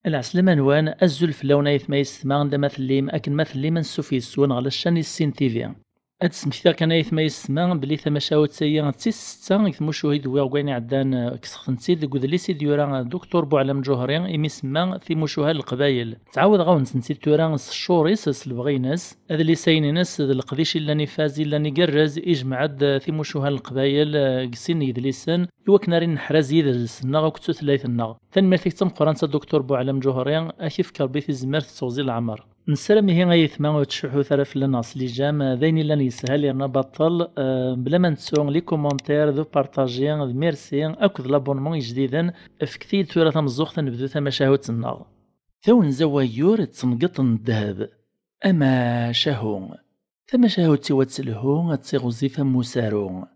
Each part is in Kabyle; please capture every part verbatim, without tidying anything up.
Lɛeslama-nwen, azul fell-awen ayetma yessetma, anda ma tellim, akken ma tellim, ansuf yes-wen ɣer la chaîne Issin T V. Ad d-smektiɣ kan ayetma yessetma belli tamacahut-agi d tis setta deg tmucuha i d-wwiɣ deg wayen iɛeddan, eh, kkseɣ-tent-id deg udlis i d-yura, eh, Duktur Buɛlam Ǧuhri, imi semma Timucuha n Leqbayel. Ttɛawadeɣ-awen-tent-id tura s ccur-is, s lebɣi-ines. Adlis-a-ines d leqdic i llan ifaz, i llan igerrez, ijmeɛ-d, eh, timucuha n Leqbayel, eh, deg sin n yedlisen, i wakken ara neḥraz yidles-nneɣ akked tutlayt-nneɣ. Tanemmirt-ik d tameqqrant a Duktur Buɛlam Ǧuhri, ad k-ifk Rebbi tizmert d teɣzi n leɛmer. Nessaram ihi ay ayetma ur ttcuḥḥut ara fell-aneɣ s lijam, d ayen illan yeshal yerna baṭel, eh, bla ma nettu les commentaires, d upartaji, d merci, akked l'abonnement ijdiden, fket-iyi-d tura tameẓẓuɣt ad nebdu tamacahut-nneɣ. Tawenza n wayyur d tengeṭ n ddheb. Amacahu. Tamacahut-iw ad telhu, ad tiɣzif am usaru.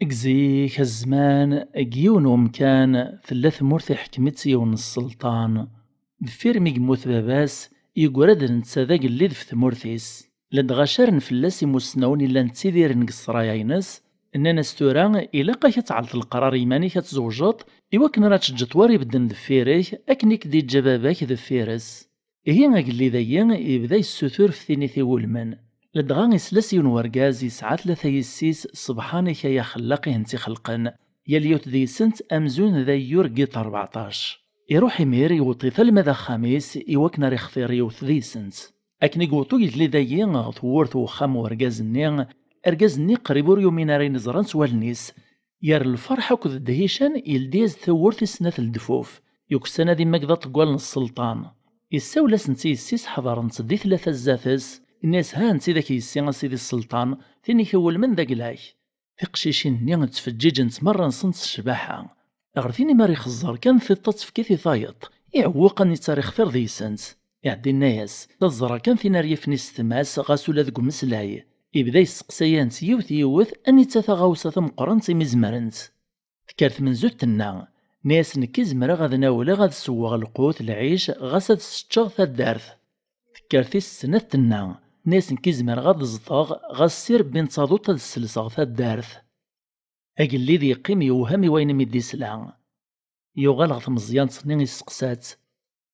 Deg zik, a zzman, deg yiwen umkan, tella tmurt iḥkem-itt yiwen n sselṭan. Deffir mi yemmut baba-s, yeggra-d netta d agellid f tmurt-is. Ladɣa caren fell-as imussnawen i llan ttidiren deg ssraya-ines, nnan-as tura, ilaq-ak ad tɛelleḍ leqrar i yiman-ik ad tzewjeḍ, i wakken ara teǧǧeḍ war ibedden deffir-k, akken i k-d-iǧǧa baba-k deffir-s. Ihi agellid-agi yebda yessutur f tin i t-iwulmen. Ladɣa isla s yiwen wergaz yesɛa tlata yessi-s, sebḥan-ik ay axellaq i hent-ixelqen, yal yiwet deg-sent amzun d ayyur n yiṭ rbeɛṭac. Iruḥ imir iweṭ-it alma d axxam-is i wakken ara ixtir yiwet deg-sent. Akken i iweṭ ugellid-agi ɣer tewwurt n uxxam n urgaz-nni, argaz-nni qrib ur yumin ara ayen ẓran s wallen-is, Ger lferḥ akked ddhican, yeldi-as-d tawwurt i snat ldfuf. Yuksan ad immaged aṭeggal n sselṭan. Issawel-asent i yessi-s ḥeḍrent-d i tlata zdat-s, inna-yas: "Ha netta i d ak-yessi a sidi sselṭan, tin i k-iwulmen d agla-k." Tiqcicin-nni ttfeǧǧiǧent merra-nsent s ccbaḥa. Ɣer tin mi ara ixeẓẓer kan tiṭ ad tefk i tayeḍ, iɛewweq anita ara ixtir deg-sent. Iɛeddi inna-yas: "Teẓra kan tin ara yifen isetma-s ɣas ula deg umeslay." Ibda yesteqsayant yiwet yiwet anita taɣawsa tameqqrant imi zemrent. Tekker tmenzut tenna: "Nni-as nekk i zemreɣ ad nawleɣ ad sewweɣ lqut, lɛic, ɣas ad seččeɣ taddart." Tekker tis snat tenna: "Nni-as nekk i zemreɣ ad ẓḍeɣ, ɣas s irebbi n taḍuṭ ad sselseɣ taddart." Agellid yeqqim yewhem i wayen imi d-isla. Yuɣal ɣer tmeẓyant-nni isteqsa-tt.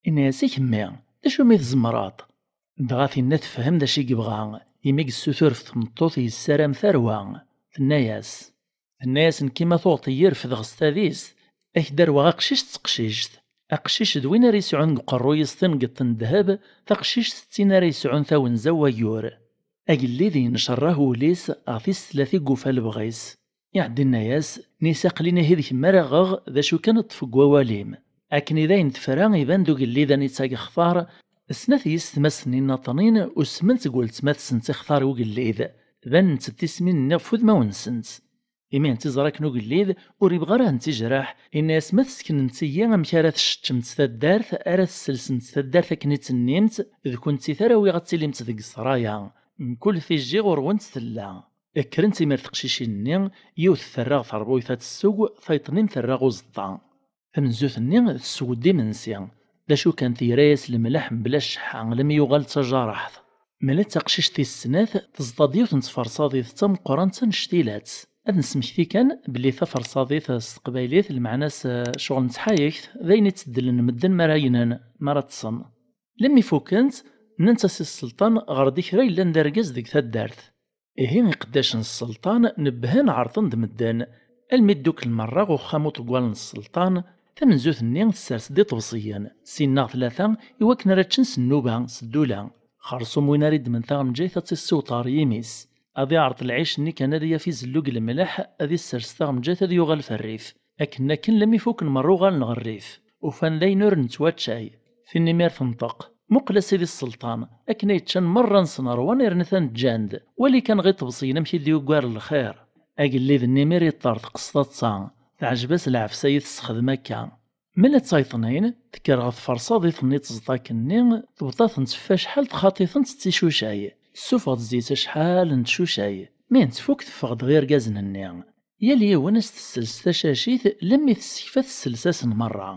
Inna-yas: "I kemmi, d acu mi tzemreḍ?" Dɣa tinna tefhem d acu i yebɣa, imi yessutur f tmeṭṭut yessaram tarwa. Tenna-yas, tenna-yas: "Nekki ma tuɣeḍ-iyi refdeɣ s tadist, ad k-d-arweɣ aqcic d teqcict. Aqcic d win ara yesɛun deg uqerruy-is tingeḍt n ddheb, taqcict d tin ara yesɛun tawenza n wayyur." Agellid yencerrah wul-is ɣef tis tlata i yufa lebɣi-s. Iɛeddi inna-yas: "Nni-as aql-in ihi d kemm ara ɣeɣ, d acu kan ṭṭef deg wawal-im." Akken i d ayen tefra, iban-d ugellid anita yextar, snat yessetma-s-nni nnaṭnin usment deg weltma-tsent ixtar ugellid, banent-d tismin-nni ɣef wudmawen-nsent. Imi hent-iẓra akken ugellid ur ibɣi ara hent-ijreḥ, inna-yas: "Ma tesseknemt-iyi amek ara tceččemt taddart, ara tesselsemt taddart akken i tt-tennimt, d kunti ara awiɣ ad tilimt deg ssraya. Mkul tijji ɣur-went tella." Kkrent imir teqcicin-nni, yiwet terra ɣer terbuyt ad tesseww, tayeḍ-nni terra ɣer uẓeṭṭa. Tamenzut-nni tesseww-d imensi. D acu kan, tegra-yas lemleḥ mebla cceḥḥa, almi yuɣal d tajaraḥt. Mela d taqcict tis snat, teẓḍa-d yiwet n tferṣadit d tameqqrant annect-ilat. Ad nesmekti kan belli taferṣadit s teqbaylit, lmeɛna-s, eh, ccɣel n tḥayekt, d ayen i tteddlen medden mi ara gnen, mi ara ṭṭsen. Lemmi fukkent, nnant-as i sselṭan: "Ɣer-d i kra yellan d argaz deg taddart." Ihi iqeddacen n sselṭan nebbhen ɛerḍen-d medden, almi dduklen merra ɣer uxxam uṭeggal n sselṭan. Tamenzut-nni tessers-d iṭebsiyen, sin neɣ tlata, i wakken ara ččen s nnuba, s ddula. Xersum win ara iddmen taɣenǧayt ad tt-issiweḍ ɣer yimi-s. Ad iɛreḍ lɛic-nni kan ad yaf izellu deg lemleḥ, ad issers taɣenǧayt ad yuɣal f rrif. Akken akken lammi fukken merra uɣalen ɣer rrif. Ufan d ayen ur nettwaččay. Tin imir tenṭeq: "Muqel a sidi sselṭan, akken ay ččan merra-nsen rwan yerna atan ǧǧan-d. Wali kan ɣer iṭebsiyen amek i d-yuggar lxir." Agellid-nni imir yeṭṭerḍeq s taḍsa. Teɛjeb-as lɛefsa i tessexdem akka. Mela d tayeḍnin, tekker ɣer tferṣadit-nni teẓḍa akkenni, tewweḍ-atent ɣef wacḥal txaḍ-itent d ticucay. Tessufeɣ-d zzit acḥal n tcucay. Mi tfuk teffeɣ-d ɣer irgazen-nni. Yal yiwen as-tessels tacacit, lemmi tessekfa tessels-asen merra.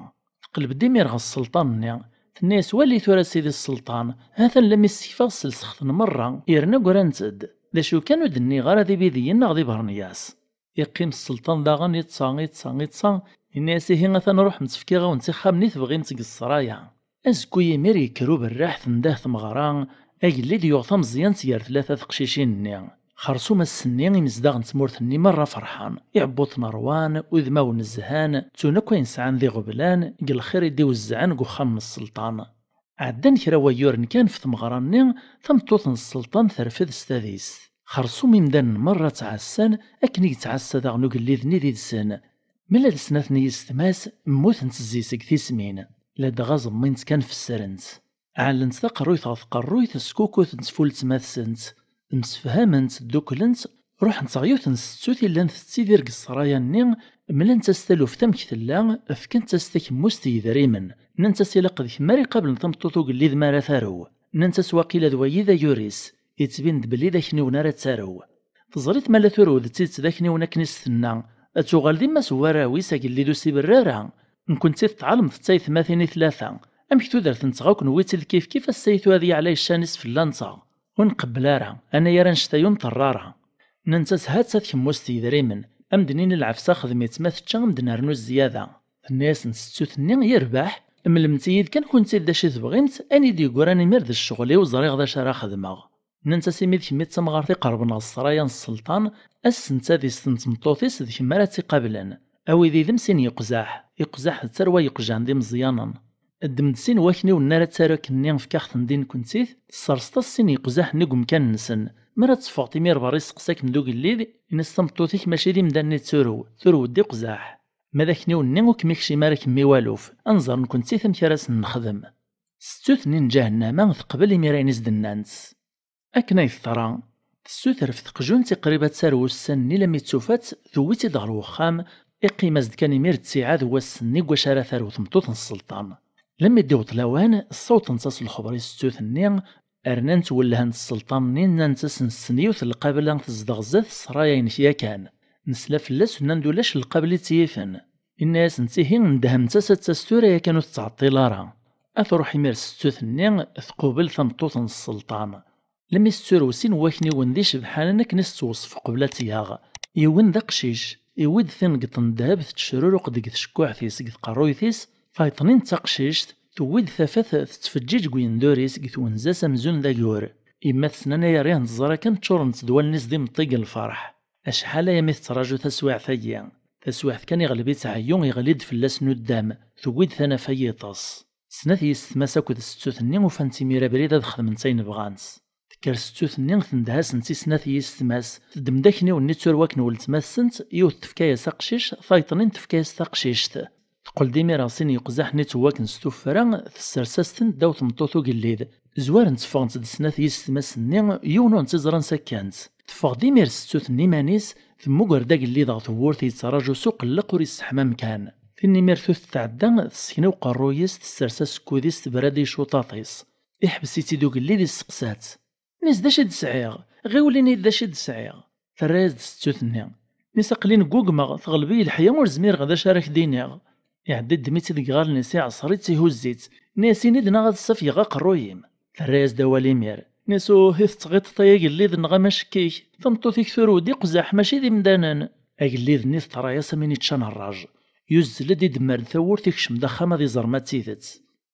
Teqleb-d imir ɣer sselṭan-nni. Tenna-yas: "Wali tura a sidi sselṭan, ha-t-an lemmi ssekfaɣ sselseɣ-ten merra, yerna grant-d." D acu kan, ur d-nniɣ ara d ibidiyen neɣ d ibernyas. Iqqim sselṭan daɣen iṭṭa, iṭṭa, iṭṭa, yenna-yas: "Ihi atan ruḥemt, fkiɣ-awent ixxamen i tebɣimt deg ssraya." Azekka yimir yekker uberraḥ, tendeh tmeɣra, agellid yuɣ tameẓyant gar tlata teqcicin-nni. Xersum ass-nni imezdaɣ n tmurt-nni merra ferḥen, iɛebbuṭen ṛwan, udmawen zhan, ttun akk ayen sɛan d iɣeblan deg lxir i d-iwezzɛen deg uxxam n sselṭan. Ɛeddan kra wayyuren kan f tmeɣra-nni, tameṭṭut n sselṭan terfed s tadist. Xersum imdanen merra ttɛassan akken i yettɛassa daɣen ugellid-nni did-sen. Mella d snat n yessetma-s mmutent zzi seg tismin, ladɣa ẓemmint kan fessrent. Ɛellent taqerruyt ɣer tqerruyt, skukutent f uletma-tsent, msefhament, dduklent, ruḥent ɣer yiwet n settut i llant tettidir deg ssraya-nni, mlant-as taluft amek tella, fkant-as takemmust n yedrimen, nnant-as: "Ilaq d kemm ara iqablen tameṭṭut ugellid mi ara tarew." Nnant-as: "Waqila d wayi d ayur-is, yettbin-d belli d akniwen ara tarew." Teẓriḍ ma la turew d tidet d akniwen akken i s-tenna, ad tuɣal d yemma-s n warraw-is, agellid ur s-iberri ara. Nekkenti tettɛalmeḍ d taytmatin i tlata, amek tudert-nteɣ akk newwi-tt-id kifkif, ass-a i tura ad yeɛla yeccan-is fell-anteɣ. Ur nqebbel ara, anayer annect-a ur nṭerr ara. Nnant-as: "Ha-tt-a tkemmust yedrimen, am d-nini lɛefsa xdem-itt, ma tečča am d-nernu zzyada." Tenna-yasent settut-nni: "Yerbeḥ, mlemt-iyi-d kan kunti d acu i tebɣimt, ayen i d-yeggran imir d ccɣel-iw, ẓriɣ d acu ara xedmeɣ." Nnant-as: "Imi d kemm i d tamɣart iqerben ɣer ssraya n sselṭan, ass n tadist n tmeṭṭut-is d kemm ara tt-iqablen. Awi-d yid-m sin yeqzaḥ." Iqzaḥ d tarwa yeqjan d imeẓyanen. "Ddem-d sin wakniwen ara taru akkenni, fk-aɣ-ten-id i nekkenti, tesserseḍ-as sin yeqzaḥ-nni deg umkan-nsen. Mi ara teffɣeḍ imir berra, isteqsa-kem-d ugellid, ini-as tameṭṭut-ik mačči d imdanen i d-turew, turew-d iqzaḥ. Ma d akniwen-nni ur kem-ikcim ara kemm i waluf, ad nẓer nekkenti amek ara sen-nexdem." Settut-nni n ǧahennama teqbel imir ayen i s-d-nnant. Akken ay teḍra, tessuter ɣef teqjunt i qrib ad tarew ussan-nni, lammi tufa-tt, tewwi-tt-id ɣer wexxam, iqqim-as-d kan imir ttiɛad n wass-nni deg wacu ara tarew tmeṭṭut n sselṭan. Lammi d-iwweḍ lawan, ssawḍent-as lexber i settut-nni, rnant wellhent sselṭan-nni, nnant-as: "Nessen yiwet n lqabla tezdeɣ zdat ssraya-inek yakan. Nesla fell-as, nnan-d ulac lqabla i tt-yifen." Inna-yasent: "Ihi ndehmemt-as ad tas tura yakan, ur tettɛeṭṭil ara." Ad truḥ imir settut-nni, tqubel tameṭṭut n sselṭan. Lammi s-turew sin n wakniwen d icebḥanen akken i s-tettweṣṣef qbel ad tt-yaɣ. Yiwen d aqcic, iwwi-d tineggeḍt n ddheb tettecruruq deg tcekkuḥt-is, deg tqerruyt-is, tayeḍnin d taqcict, tewwi-d tafat tettfeǧǧiǧ deg uyendur-is, deg twenza-s amzun d agur. Yemma-tsen anayer i ten-teẓra kan ččurent-d wallen-is d imeṭṭi deg lferḥ. Acḥal aya mi tettraǧu taswiɛt-agi. Taswiɛt kan iɣleb-itt ɛeyyu, iɣli-d fell-as nuddam, tewwi-d tanafa n yiṭes. Snat yessetma-s akked settut-nni ufant imir abrid ad xedment ayen bɣant. Tekker settut-nni tendeh-asent i snat yessetma-s, teddem-d akniwen-nni tturwa akken weltma-tsent, yiwet tefka-yas aqcic, tayeḍnin tefka-yas taqcict. Teqqel-d imir ɣer sin yeqzaḥ-nni ttewwaken s tuffra, tessers-as-tent ddaw tmeṭṭut ugellid. Zwarent ffɣent-d snat yessetma-s-nni, yiwen ur ntiẓran sakkant. Teffeɣ-d imir settut n iman-is, temmuger-d agellid ɣer tewwurt yettraǧu s uqelleq ur isseḥmam kan. Tin imir tut tɛedda, tessekna uqerruy-is, tessers asekkud-is, tebra-d i icuṭaṭ-is. Iḥbes-itt-id ugellid, isteqsa-tt: "Nis d acu i d-sɛiɣ? Ɣiwel ini-d d acu i d-sɛiɣ." Terra-yas-d settut-nni: "Nis aql-i neggugmeɣ, teɣleb-iyi leḥya, ur zmireɣ d acu ara k-d-iniɣ." Iɛedda iddem-itt-id deg iɣallen-is, iɛṣer-itt, ihuzz-itt. Ini-as: "Ini-d neɣ ad ssafgeɣ aqerruy-im." Terra-yas-d awal imir. Ini-as: "Uh, i tettɣiṭeḍ ay agellid-nneɣ amacekkik! Tameṭṭut-ik turew-d iqzaḥ, mačči d imdanen." Agellid-nni teḍra-yas am win iččan rraj. Yuzzel-d, idemmer-d tawwurt, ikcem-d axxam ad iẓer ma d tidet.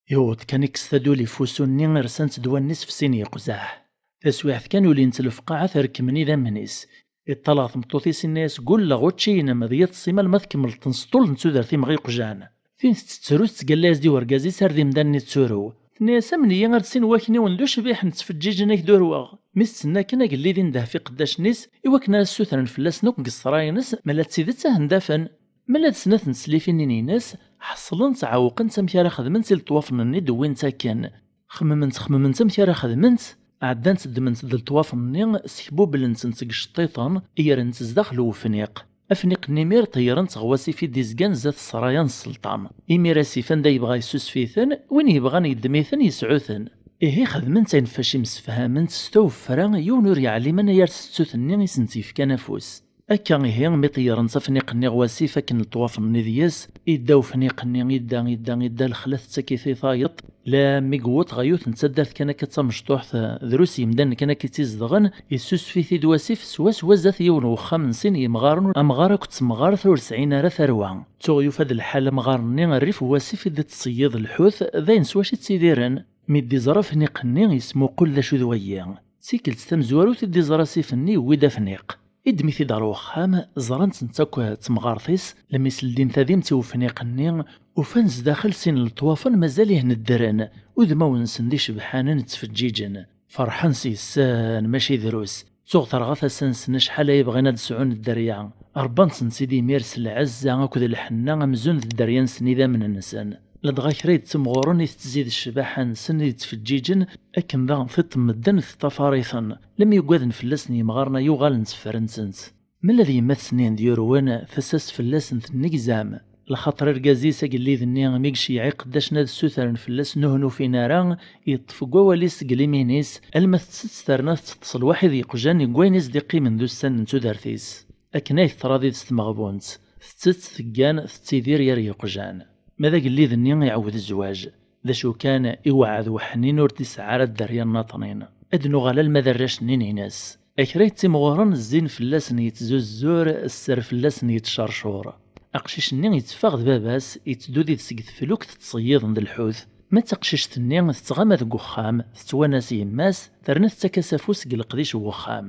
Yewweḍ kan, ikkes taduli f wusu-nni, rsant-d wallen-is f sin yeqzaḥ. Taswiɛt kan, ulint lefqaɛa, terkem-nni idammen-is. Iṭṭal ɣer tmeṭṭut-is, inna-yas: "Gulleɣ učči-inem d yiṭes-im alma tkemmleḍ-ten s ṭṭul n tudert-im ɣer iqjan." Tin tettettru tettgalla-yas-d i urgaz-is ar d imdanen i tetturew. Tenna-yas: "Amen-iyi ar d sin wakniwen d ucbiḥ n ttfeǧǧiǧen ak-d-urweɣ." Mi s-tenna akken, agellid indeh f iqeddacen-is i wakken ara ssutren fell-asen akk deg ṣṣra-ines, ma la d tidet ad ten-d-afen. Ma la d snat n teslifin-nni-ines, ḥeṣlent, ɛewqent amek ara xedment i leṭwafen-nni d-wwint akken. Xemmement, xemmement amek ara xedment, ɛeddant ddment-d leṭwafen-nni, skebbublent-tent deg iceṭṭiḍen, grent zdaxel n wefniq. Afniq-nni imir ṭeyyren-t ɣer wasif i d-izgan zdat ṣṣraya n sselṭan. Imir asif anda yebɣa yessusef-iten, win yebɣan yeddem-iten yesɛu-ten. Ihi xedment ayen ɣef wacu msefhament s taweffra, yiwen ur yeɛlim anayer settut-nni i sent-yefkan afus. Akka ihi, mi ṭeyyren s afniq-nni ɣer wasif akken ṭṭwafen-nni deg-s, idda ufniq-nni, idda, idda, idda, lexla tettak-it i tayeḍ, la mi yewweḍ ɣer yiwet n taddart kan akka d tamecṭuḥt, drus yimdanen kan akka i tt-izedɣen, issusef-it-id wasif swaswa zdat yiwen n wexxam n sin yemɣaren, amɣar akked temɣart ur sɛin ara tarwa. Tuɣ yufa-d lḥal amɣar-nni rrif n wasif i d-tettṣeyyiḍ lḥut, d ayen s wacu i ttidiren. Mi d-iẓra afniq-nni, yesmuqul d acu d wayi. D tikkelt tamezwarut i d-iẓra asif-nni yewwi-d afniq. Iddem-it-id ɣer wexxam, ẓran-tent akk d temɣart-is, lmi s-ldin tadimt i ufniq-nni, ufan zdaxel sin n leṭwafen mazal ihen ddren, udmawen-nsen d icebḥanen ttfeǧǧiǧen. Ferḥen s yessan, mačči drus. Tuɣ terɣa tasa-nsen acḥal ay bɣin ad sɛun dderya. Rebban-ten-id imir s lɛezza akked lḥenna amzun d dderya-nsen idammen-nsen. Ladɣa kra yettimɣuren i tettzid ccbaḥa-nsen i yettfeǧǧiǧen, akken daɣen tiṭ n medden teṭṭafar-iten, lemmi ugaden fell-asen yemɣaren-a yuɣalen tteffren-tent. Mella d yemma-tsen i hen-d-yurwen, tasa-s fell-asen tennegzam. Lxaṭer argaz-is agellid-nni mi yeceyyeɛ iqeddacen ad ssutren fell-as nuh n ufin ara, yeṭṭef deg wawal-is deg limin-is, alma tettett terna tetteṭṭes lwaḥid yeqjan deg wayen i s-d-iqqimen d ussan n tudert-is. Akken ay teḍra did-s tmeɣbunt, tettett, teggan, tettidir yer yeqjan. Ma d agellid-nni iɛawed zzwaǧ. D acu kan, iweɛɛed weḥnin ur d-isɛa ara dderya nnaṭnin. Ad nuɣal alma d arrac-nni n ines. A kra yettimɣuren zzin fell-asen yettzuzzur, sser fell-asen yettcercur. Aqcic-nni yetteffeɣ d baba-s, yetteddu did-s deg teflukt ttṣeyyiḍen d lḥut. Ma d taqcict-nni tettɣama deg uxxam, tettwanas yemma-s, terna tettak-as afus deg leqdic n uxxam.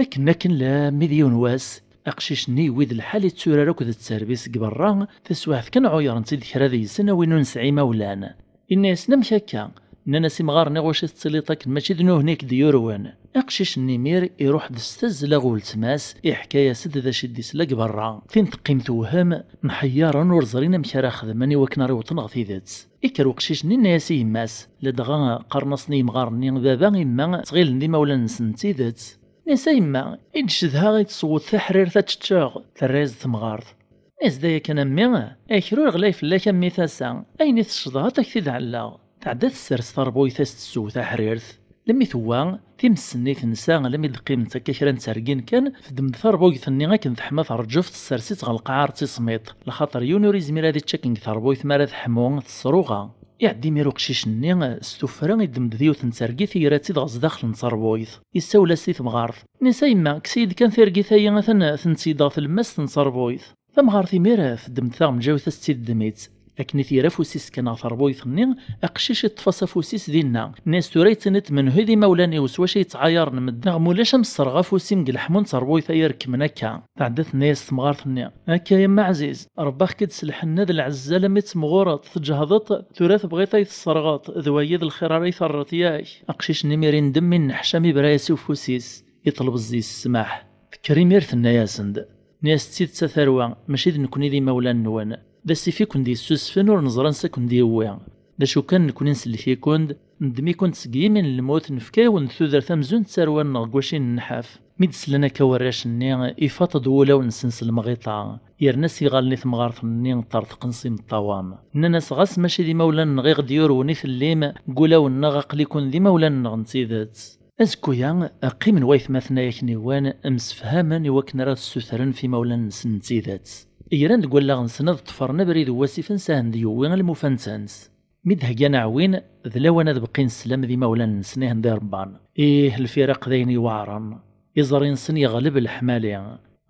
Akken akken lammi d yiwen wass, aqcic-nni yewwi-d lḥal itturar akked tterbit deg berra, taswiɛt kan ɛuyren-tt-id kra deg-sen a win ur nesɛi imawlan. Inna-yasen: "Amek akka?" Nnan-as imɣaren: "Iɣuc i tettiliḍ akken, mačči d nuhni i k-d-yurwen." Aqcic-nni imir iruḥ-d s tazzla ɣer weltma-s, iḥka-yas-d d acu i d-isla deg berra. Tin teqqim tewhem, mḥeyyaren ur ẓrin amek ara xedmen i wakken ara iwṭen ɣer tidet. Ikker uqcic-nni, inna-yas i yemma-s, ladɣa qqaren-asen i yimɣaren-nni: "Baba, yemma, ttɣilen d imawlan-nsen n tidet." Nni-as: "A yemma, i d-cedhaɣ i tesweḍ taḥrirt ad teččeɣ?" Terra-yas-d temɣart. Nni-as: "D aya kan a mmi, akra ur ɣlay fell-ak a mmi tasa, ayen i tecceḍeḍ ad ak-t-id-ɛelleɣ." Tɛedda tessers tarbuyt ad s-tessew taḥrirt. Lemmi tewwa, times-nni tensa, lemmi d-qqiment akka kra n ttergin kan, teddem-d tarbuyt-nni akken teḥma terǧuft, tessers-itt ɣer lqaɛa ar tismiḍ, lxaṭer yiwen ur izmir ad ičč akken deg tarbuyt mi ara teḥmu, tesruɣa. Iɛedda imir uqcic-nni s tuffra, iddem-d yiwet n tergit, yerra-tt-id ɣer sdaxel n terbuyt. Issawel-as i temɣart. Nni-as: "A yemma, kkes-iyi-d kan tirgit-ayi, atan tent-id ɣer tlemmast n terbuyt." Tamɣart imir teddem-d taɣenǧawt, as-tt-id-teddem-itt. Akken i t-yerra afus-is kan ɣer terbuyt-nni, aqcic iṭṭef-as afus-is dinna. Nni-as: "Tura i d-tiniḍ menhu i d imawlan-iw, s wacu i yettɛayaren medden, neɣ mulac a m-sserɣeɣ afus-im deg leḥmu n terbuyt-a i rekmen akka." Tɛedda tenna-yas temɣart-nni: "Akka a yemma ɛziz, rebbaɣ-k-id s lḥenna d lɛezza, alammi d temɣureḍ, tǧehdeḍ, tura tebɣiḍ ay tesserɣeḍ, d wagi d lxir ara yi-terreḍ yak?" Aqcic-nni imir indem, inneḥcam, ibra-yas i ufus-is, iṭleb zzi-s ssmaḥ. Tekker imir tenna-yasen-d: "Nni-as d tidet a tarwa, mačči d nekkni i d imawlan-nwen. D asif i ken-d-yessusfen, ur neẓri ansi i ken-d-yewwi. D acu kan, nekkni nsellek-iken-d, neddem-iken-d seg yimi n lmut, nefka-yawen-d tudert amzun d tarwa-nneɣ deg wacu i nennḥaf." Mi d-slan akka warrac-nni, ifaṭ-d wulawen-nsen s lemɣiṭa, yerna s iɣallen i temɣart-nni ṭṭerḍqen s imeṭṭawen. Nnan-as: "Ɣas mačči d imawlan-nneɣ i ɣ-d-yurwen i tellim, deg wulawen-nneɣ aql-iken d imawlan-nneɣ n tidet." Azekka-ya, qqimen waytmaten-a akniwen, msefhamen i wakken ara t-ssutren f imawlan-nsen n tidet. Gran deg wallaɣ-nsen ad ṭṭfren abrid n wasif ansa i hen-d-yewwi alma ufan-tent. Mi d-heggan aɛwin, d lawan ad bqin sslam d imawlan-nsen i hen-d-irebban. Ih, lfiraq d ayen iweɛren. Iẓri-nsen yeɣleb leḥmali.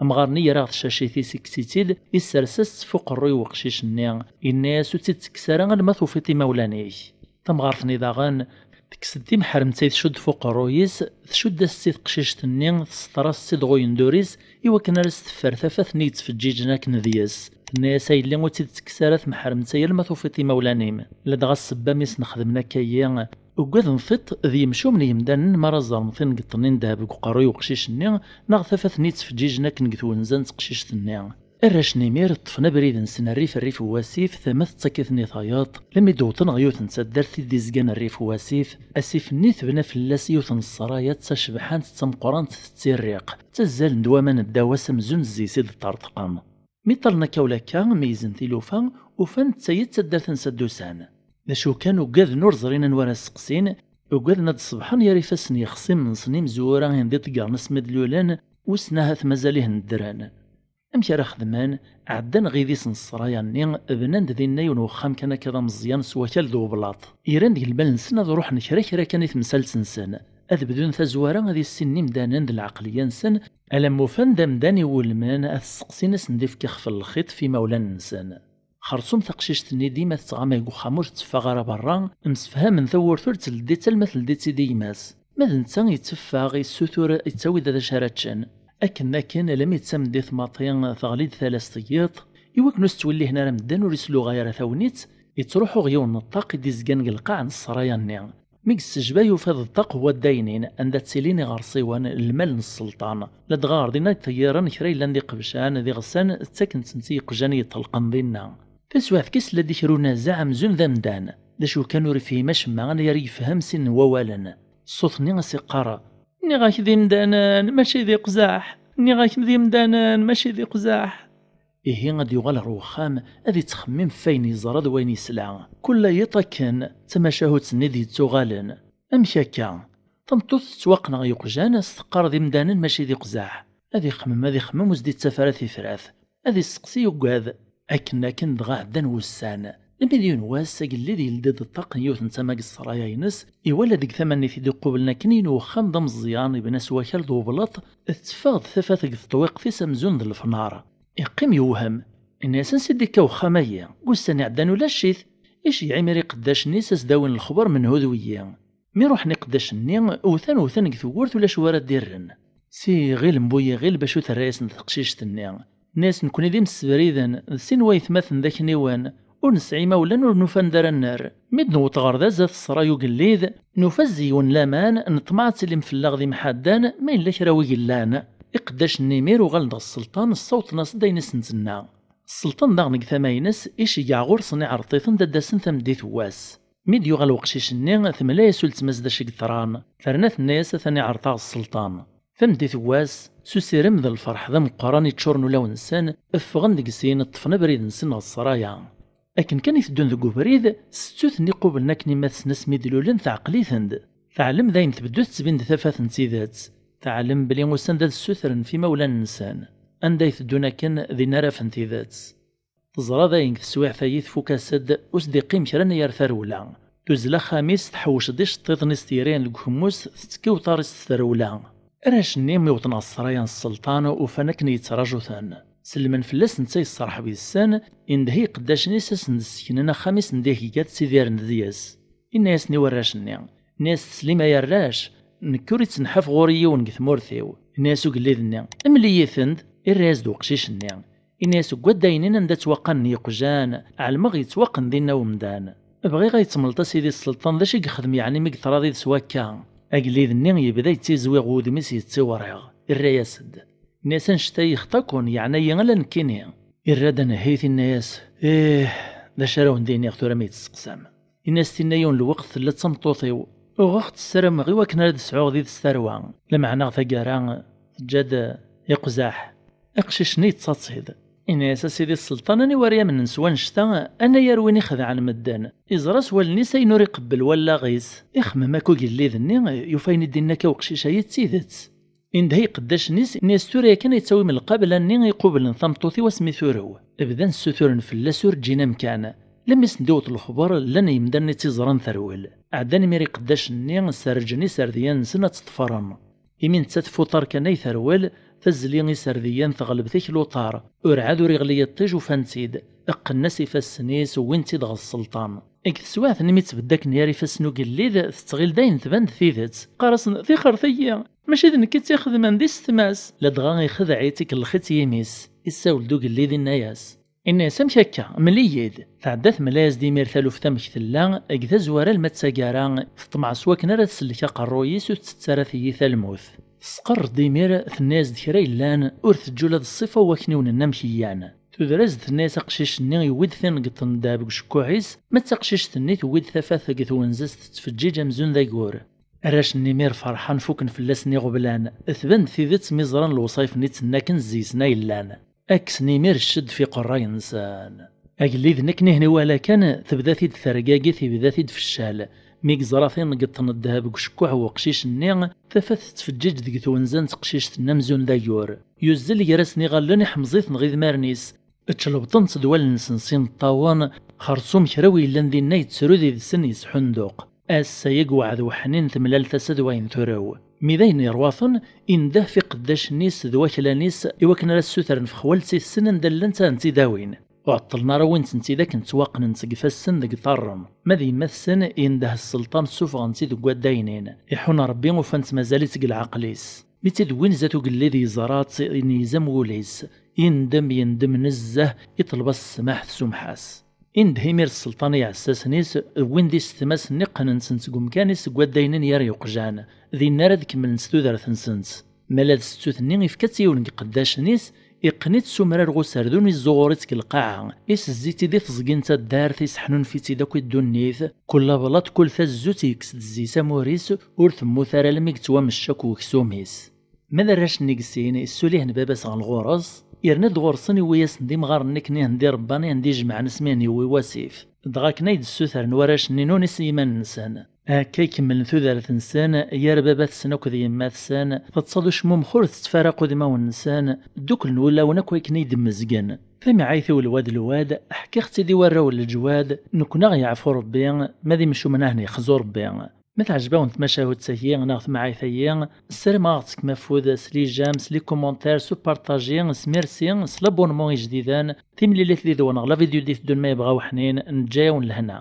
Amɣar-nni yerra ɣer tcacit-is, ikkes-itt-id, issers-as-tt f uqerruy n weqcic-nni, yenna-yas: "Ur tt-id-ttekkes ara alma tufiḍ imawlan-ik." Tamɣart-nni daɣen tekkes-d timeḥremt ay tcudd f uqerruy-is, tcudd-as-tt i teqcict-nni, tesseṭer-as-tt-id ɣer uyendur-is, i wakken ara s-teffer tafat-nni yettfeǧǧiǧen akken deg-s. Tenna-yas: "A yelli, ur tt-id-ttekkes ara tmeḥremt-ayi alma tufiḍ imawlan-im." Ladɣa ssebba mi s-nexdem akka-yi, ugaden tiṭ d yemcumen n yemdanen mi ara ẓren tin geṭṭen i ddheb deg uqerruy n uqcic-nni, neɣ tafat-nni yettfeǧǧiǧen akken deg twenza n teqcict-nni. Arrac n imir ṭṭfen abrid-nsen rrif rrif n wasif, tama tettak-iten i tayeḍ, lammi d-wwḍen ɣer yiwet n taddart i d-izgan rrif n wasif. Asif-nni tebna fell-as yiwet n ṣṣraya d tacebḥant d tameqqrant tettirriq, ttazzalen-d waman ddaw-as amzun d zzit i d-ṭṭerṭqen. Mi ṭṭalen akka u lakka, meyyzen tilufa, ufan d tayi d taddart n Saddusan. D acu kan, ugaden ur ẓrin anwa ara seqsin, ugaden ad d-ṣebḥen yer ifassen yexṣimen-nsen imezwura i d-iḍeggren asmi d-lulen, Wissen ahat mazal-ihen ddren. Amek ara xedmen? Ɛeddan ɣidis n ssraya-nni, bnan-d dinna yiwen wexxam kan akka d ameẓyan s wakal d ublaṭ. Iran deg lmal-nsen ad ruḥen kra kra kan i temsalt-nsen, ad bdun tazwara ad issinen imdanen d lɛeqliya-nsen, alamma ufan-d amdan iwulmen ad t-sseqsin ad sen-d-ifk ixef n lxiṭ f imawlan-nsen. Xerṣum taqcict-nni dima tettɣama deg uxxam ur tetteffeɣ ara berra, msefhamen tawwurt ur ttleddi-tt alma teldi-tt-id i gma-s. Ma d netta yetteffeɣ, yessutur, yettawi-d d acu ara ččen. Akken akken, almi d tameddit maḍi, teɣli-d tala s tiyiḍ, iwakken ur s-ttwellihen ara medden ur isluɣay ara tagnit, yettruḥu ɣer yiwen n ṭṭaq i d-izgan deg lqaɛ n ssraya-nni. Mi yessejba yufa d ṭṭaq n waddaynin anda ttilin iɣersiwen, lmal n sselṭan, ladɣa ɣer dinna ṭṭeyyiren kra yellan d iqebcan d iɣsan ttaken-tent i yeqjan yeṭṭelqen dinna. Taswiɛt kan isla-d i kra unazaɛ amzun d amdan, d acu kan ur ifhim acemma anagar yefhem sin n wawalen. Ṣṣut-nni a s-iqqar: "Nniɣ-ak d imdanen, mačči d iqzaḥ! Nniɣ-ak d imdanen, mačči d iqzaḥ!" Ihi ad d-yuɣal ɣer wexxam, ad ittxemmim ɣef wayen yeẓra d wayen yesla. Kul yiḍ akken, d tamacahut-nni d-yettuɣalen. Amek akka? Tameṭṭut tettwaqen ɣer yeqjan, a s-teqqar d imdanen mačči d iqzaḥ. Ad ixemmem, ad ixemmem, ur s-d-ittaf ara tifrat. Ad isseqsi, yuggad. Akken akken dɣa ɛeddan wussan. Imi d yiwen wass, agellid yeldi-d ṭṭaq n yiwet n tama deg ssraya-ines, iwala deg tama-nni t-id-iqublen akken yiwen wexxam d ameẓyan, ibna s wakal d ublaṭ, tetteffeɣ-d tafat deg teṭwiqt-is amzun d lefnar. Iqqim yewhem. Inna-yas: "Ansi d-ikka wexxam-agi? Deg ussan iɛeddan ulac-it." Iceggeɛ imir iqeddacen-is a s-d-awin lexber menhu d wiyi. Mi ruḥen iqeddacen-nni, wten, wten deg tewwurt, ulac wara d-irren. Si iɣil n bu yiɣil bacu terra-yasen teqcict-nni. Inna-yas: "Nekkni d imsebriden, d sin waytmaten d akniwen, ur nesɛi imawlan, ur nufi anda ara nerr. Mi d-newweḍ ɣer da zdat ṣṣra ugellid, nufa zzi-wen laman, neṭmeɛ ad tilim fell-aɣ d imḥaddan, ma yella kra wi yellan." Iqeddacen-nni imir uɣalen-d ɣer sselṭan, ssawḍen-as-d ayen i sen-tenna. Sselṭan daɣen deg tama-ines, iceggeɛ ɣur-sen iɛreḍ-iten-d ad d-asen tameddit n wass. Mi d-yuɣal weqcic-nni, temla-yas uletma-s d acu i yeḍran, terna tenna-yas atan iɛreḍ-aɣ sselṭan. Tameddit n wass, s usirem d lferḥ d ameqqran iččuren ulawen-nsen, ffɣen deg sin, ṭṭfen abrid-nsen ɣer ssraya. Akken kan i teddun deg ubrid, settut-nni qublen akken imatsen asmi d-lulen teɛqel-iten-d. Teɛlem d ayen tbeddu tettbin-d tafat n tidet. Teɛlem belli usan-d ad ssutren f imawlan-nsen. Anda i teddun akken, dinna ara afen tidet. Teẓra dayen deg teswiɛt-agi tfuk-as-d, ur s-d-iqqim kra nna ar tarewla. Tuzzel axxam-is, tḥewwec-d iceṭṭiḍen-is teyri deg ukemmus, tettekki uṭar-is s trewla. Arrac-nni mi wwḍen ɣer ssraya n sselṭan, ufan akken yettraǧu-ten. Sellmen fell-as netta yesserḥeb yes-sen, indeh i iqeddacen-is a sen-d-sseknen axxam-is n dihegga ttidiren deg-s. Inna-yasen i warrac-nni, inna-yas: "Teslim ay arrac, nekk ur ittenḥaf ɣur-i yiwen deg tmurt-iw." Inna-yas ugellid-nni: "Mel-iyi-ten-d." Irra-yas-d uqcic-nni, inna-yas: "Deg waddaynin anda ttwaqqanen yeqjan, ɛelmeɣ yettwaqqen dinna umdan. Bɣiɣ ad yettmelṭ a sidi sselṭan d acu i yexdem yeɛni mi yeṭra did-s wakka?" Agellid-nni yebda yettizwiɣ wudem-is yettiwriɣ, irra-yas-d. Inna-yas: "Annect-a yexḍa-ken, yeɛna-yi ala nekkini." Irra-d anehhit, inna-yas: "Ih, d acu ara wen-d-iniɣ tura mi yi-d-testeqsam?" Inna-yas: "Tinna yiwen lweqt tella d tameṭṭut-iw. Uɣeɣ-tt ssarameɣ i wakken ara d-sɛuɣ did-s tarwa. Lameɛna taggara teǧǧa-d iqzaḥ." Aqcic-nni yettaḍ-tt-id. Inna-yas: "A sidi sselṭan, aniwa ara yamnen s wannect-a, anagar win ixedɛen medden? Iẓra s wallen-is ayen ur iqebbel wallaɣ-is." Ixemmem akk ugellid-nni, yufa ayen i d-inna akka uqcic-agi d tidet. Indeh i iqeddacen-is, inna-yas: "Tura yakan ad yettawim lqabla-nni iqublen tameṭṭut-iw asmi turew." Bdan ssuturen fell-as ur ǧǧin amkan. Lammi sen-d-iwweḍ lexber, llan yemdanen i tt-iẓran terwel. Ɛeddan imir iqeddacen-nni, serrǧen iserdiyen-nsen ad tt-ḍefren. Imi nettat f uṭar kan ay terwel, tazli iserdiyen teɣleb tikluṭar, urɛad ur iɣli yiṭij ufan-tt-id, qqnen-as ifassen-is, wwin-tt-id ɣer sselṭan. Deg teswiɛt-nni mi tt-beddaken gar ifassen ugellid, tettɣil dayen tban-d tidet. Qqar-asen: "Tixert-iyi, mačči d nekk i tt-ixedmen, d isetma-s." Ladɣa ixdeɛ-itt, ikellex-itt yimi-s. Issawel-d ugellid, inna-yas, inna-yas: "Amek akka? Mel-iyi-d." Tɛedda temla-yas-d imir taluft amek tella, deg tazwara alma d taggara, teṭmeɛ s wakken ara tsellek aqerruy-is ur tettett ara tiyita lmut. Tesqerr-d imir, tenna-yas-d kra yellan, ur teǧǧi ula d ṣṣifa n wakniwen-nni amek llan. Tuder-as-d, tenna-yas: "Aqcic-nni yewwi-d tineggeḍt n ddheb deg ucekkuḥ-is, ma d taqcict-nni tewwi-d tafat deg twenza-s tettfeǧǧiǧ amzun d agur." Arrac-nni imir ferḥen, fuken fell-asen iɣeblan, tban-d tidet mi ẓran lewṣayef-nni tt-nna akken zzi-sen ay llan. Kksen imir cced f iqerray-nsen. Agellid-nni akken ihen iwala kan, tebda-t-id tergagit, ibda-t-id feccal. Mi yeẓra tin geṭṭen ddheb deg ucekkuḥ n uqcic-nni, tafat tettfeǧǧiǧ deg twenza n teqcict-nni amzun d ayyur. Yuzzel gar-asen iɣallen, iḥemẓ-iten ɣer idmaren-is. Ttlebbṭen-tt d wallen-nsen s imeṭṭawen, xerṣum kra wi yellan dinna yettru did-sen yesḥunduq. Ass-a yewɛed weḥnin temlal tasa d wayen turew. Mi d ayen yerwaten, indeh f iqeddacen-is d waklan-is i wakken ara ssutren f xwalett-isen anda llant ad tent-id-awin. Ur ɛeṭṭlen ara wwin-tent-id akken ttwaqqnen-tt seg ifassen deg iṭarren. Ma d yemma-tsen, indeh sselṭan ssufɣen-tt-id deg waddaynin. Iḥun Rebbi ufan-tt mazal-itt deg leɛqel-is. Mi tt-id-wwin zdat ugellid yeẓra-tt, ineyyez am wul-is. Yendem, yendem nezzeh, iṭleb-as ssmaḥ, tsumeḥ-as. Indeh imir sselṭan i iɛessasen-is, wwin-d isetma-s-nni qqnen-tent seg umkan-is seg waddaynin yar yeqjan, dinna ara d-kemmlent tudert-nsent. Ma la d ssettut-nni ifka-tt i yiwen deg iqeddacen-is, iqqen-itt s umrar ɣer userdun, izzuɣur-itt deg lqaɛa, isezzi-tt-id i teẓgi n taddart, isseḥnunef-itt-id akk i ddunit, kul ablaṭ, kul tazzut yekkes-d zzi-s amur-is, ur temmut ara almi yettwamecc akk weksum-is. Ma d arrac-nni deg sin, issulihen baba-s ɣer lɣur-s, yerna-d ɣur-sen, iwwi-yasen-d imɣaren-nni akken i hen-d-irebban, i hen-d-ijemɛen asmi hen-yewwi wasif. Dɣa akken ay d-ssutren warrac-nni nunis i yiman-nsen. Akka i kemmlen tudert-nsen, yar baba-tsen akked yemma-tsen, taḍsa d ucmummex ur tettfara udmawen-nsen, dduklen wulawen akk akken i d-mmezgen. Tamɛayt-iw lwad lwad, ḥkiɣ-tt-id i warraw n leǧwad, nekkni a ɣ-yeɛfu Rebbi, ma d imcumen a hen-yexzu Rebbi. Ma teɛjeb-awen tmacahut-agi neɣ temɛayt-agi, ssarameɣ a ɣ-tefkem afud s les j'aime, s les commentaires, s upartaji, s merci, s l'abonnement ijdiden. Timlilit did-wen ɣer la vidéo d-iteddun ma yebɣa uḥnin, neǧǧa-yawen lehna.